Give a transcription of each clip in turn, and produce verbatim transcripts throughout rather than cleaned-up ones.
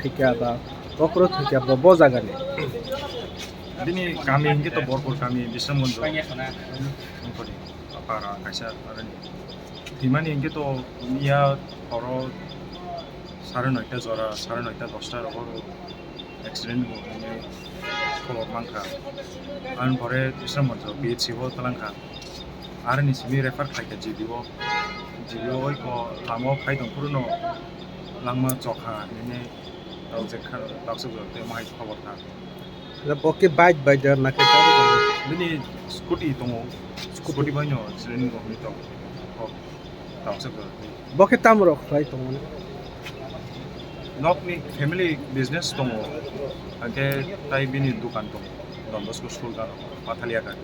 Thwikha ba kokro thwikha bo, bo jagani. Bini kami hinkhe to Borpur kami, Bisramganj. Wngkoni para kaisa aroni. Thwimani hinkhe to miya horo sare noita jora, sare noita dosta rogo accident bo hwnwi khobor mankha. Ani pore Bisramganj P H C o twlangkha. Aroni simi refer khlaikha G B o. G B o oi ko lama o phai tong phuru no langma chokha hinwi tawjak kha, tawsok jora tei mohai khobor kha. Da bo khe bike bai da na khe gari bai? Bini scooty tongo. Scooty. Scooty bai no accident wngwi tongo. Kok tawsok jora tei. Bo khe tamo rok khlai tongo? Nokni family business tongo, hake tai bini dukan tongo, Don Bosco school gana, Pathalia gana.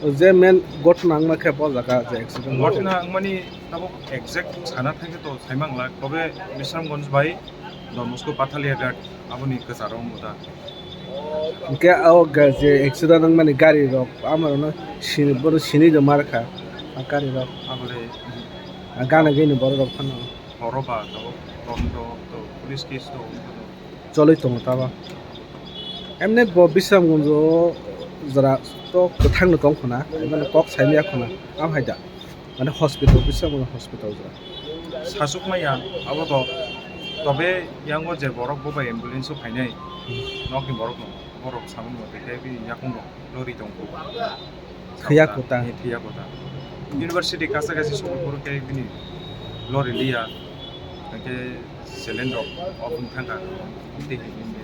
O je main gotna wngma khe bo jaga je accident. Gotna wngmani tabuk exact sana thangkhe to saimang lak, tobe Bisramganj bai Don Bosco Pathalia ghat aboni kwcharo wngbo ta. Hwnkhe o ga-, je accident wngmani gari rok, amorokno sini, bono sini rwma rwkha, a gari rok. Abole. A gana gini borok rok phano. Horo ba tabuk, tom to, to, police case to, to. Cholwi tongo tabo. Emne bo Bisramganj o jora to kwthang no tong khuna, emne kok saimaya khuna, am hai da. Mane hospital, Bisramganj hospital jora. Sasuk maya, abo to, tobe yango je borok bo bai ambulance o phainai, hmm, nokni borok no, borok samung no, tei bi yakung no, lori tong kho. Thwiya kota. Thwiya kota. University kasa kasi sokol phuru khe bini lori liya, hwnkhe cylinder rok off wng thangkha, tei hai bini.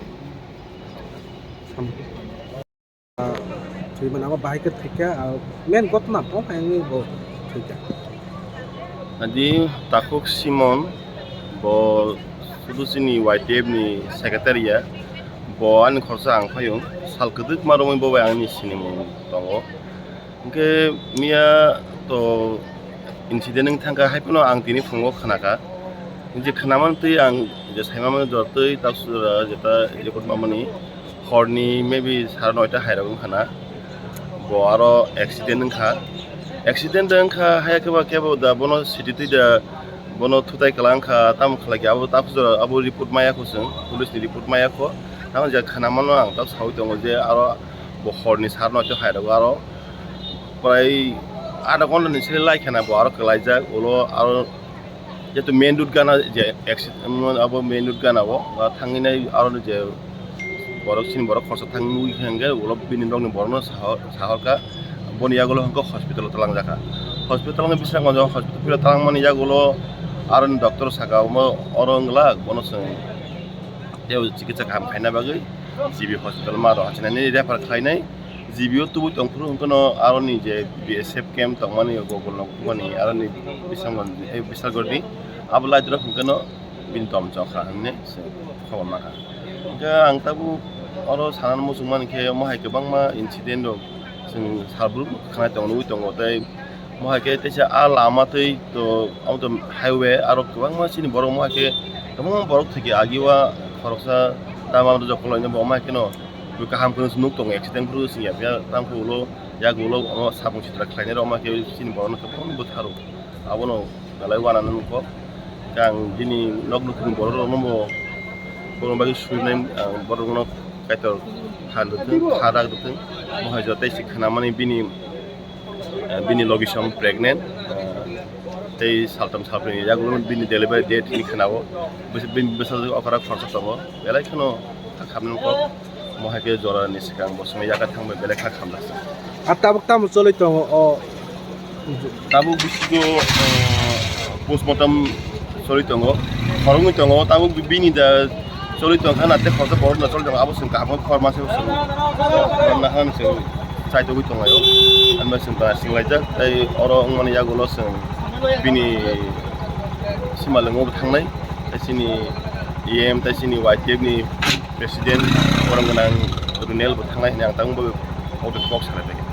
Ham. Ah, thwi mano abo bahai khe thwikha, ah, main gotna bo hai wngwi bo thwikha. Adi Takhuk Simon, bo sudu chini Y T F ni secretary ya, bo ani khoroksa ang phaiyung, sal kwdwkma romwi bo bai ani sinimung tongo. Hwnkhe miya to incident wng thangkha, hai phano ang tini phungo khnakha. Je khnaman twi ang je saimamani jora twi taksa jora jeta record mamani horni maybe sare noita hai rok wngkha na. Bo aro accident wngkha. Accident wngkha, haya khe ba kebo da bono city twi da bono thutai kwlang kha, tamo khlai khe abo taksa jora abo report maya kho chwng, police ni report maya kho. Tamo je khnamano ang tak saui tongo je aro bo horni sare noita hai rok aro prai adha ghonta ni simi lai kheno bo aro kwlaijak, ulo aro jehetu main road gana je accident, abo main road gana o, o thangwi nai aro je borok chini borok khoroksa thangwi nugwi kha hwnkhe ulo bini nokni borokno sahor-, sahorkha, boni yagulo hwnkhe hospital o twlangjakha. Hospital wngkha Bisramganj o, hospital phiro twlangmani yagulo aroni doctor saka omo oro wng glak, bono chwng tei o chikitsa kaham khaina bagwi G B hospital ma rw hachinani refer khlainai. G B o tubui tongphuru hwnkhe no aroni je B S F camp tongmani Gogolno mani aroni Bisramganj, eh, Bisramganj ni abo light rok hwnkhe no bini tom chokha hinwi se khobor mankha. Hwnkhe ang tabuk oro sanani muchung mankhe omo hai kwbangma incident rok chwng salbrum khnai tongo, nugwi tongo tei. Mohai khe teisa a lama twi to, abo to highway, aro kwbangma chini borok mohai khe kwbangma borok thwikhe agi o khoroksa tamo abo jokol lainai bo mohai kheno kaham kheno nuk tongo, accident phuru sing ya phiya tamo ulo yago ulo omo sapung sitra khlainai rok mohai khe chini borok no kwbangma bwtharo abono belai uanani nukgo. Khe ang bini nok nukhungni borok rokno bo borokni bagwi surinai ang borokno Kaitor phan rwthwng, phan rak rwthwng, mohai jotoi se khnamani bini eh, bini logi song pregnant, eh, tei saltam salbrwini yagulo bini delivery date hinwi khwnao. Bini bwsajwk okra khoroksa tongo, belai kheno kha khamnai kok. Mohai khe jorani swkang bo swngwi yakarwi thangbai belai kha khamjak. A tabuk tamo choli tongo o? Tabuk bisigo, eh, postmortem choli tongo, khoroknwi tongo, tabuk bini da choli tongkha na tei khoroksa borok no choli tongo, abo chwng kaham khe khorma se chwng khorokna han chwng chaitugwi tonglaio. Ani bai chwng ta chwng laijak tei oro wngmani yagulo chwng bini simalwngo bo thangnai tei chini E M tei chini Y T F ni president borok gwnang Runel bo thangnai hinwi ang tabuk bo kok sanai pai kha.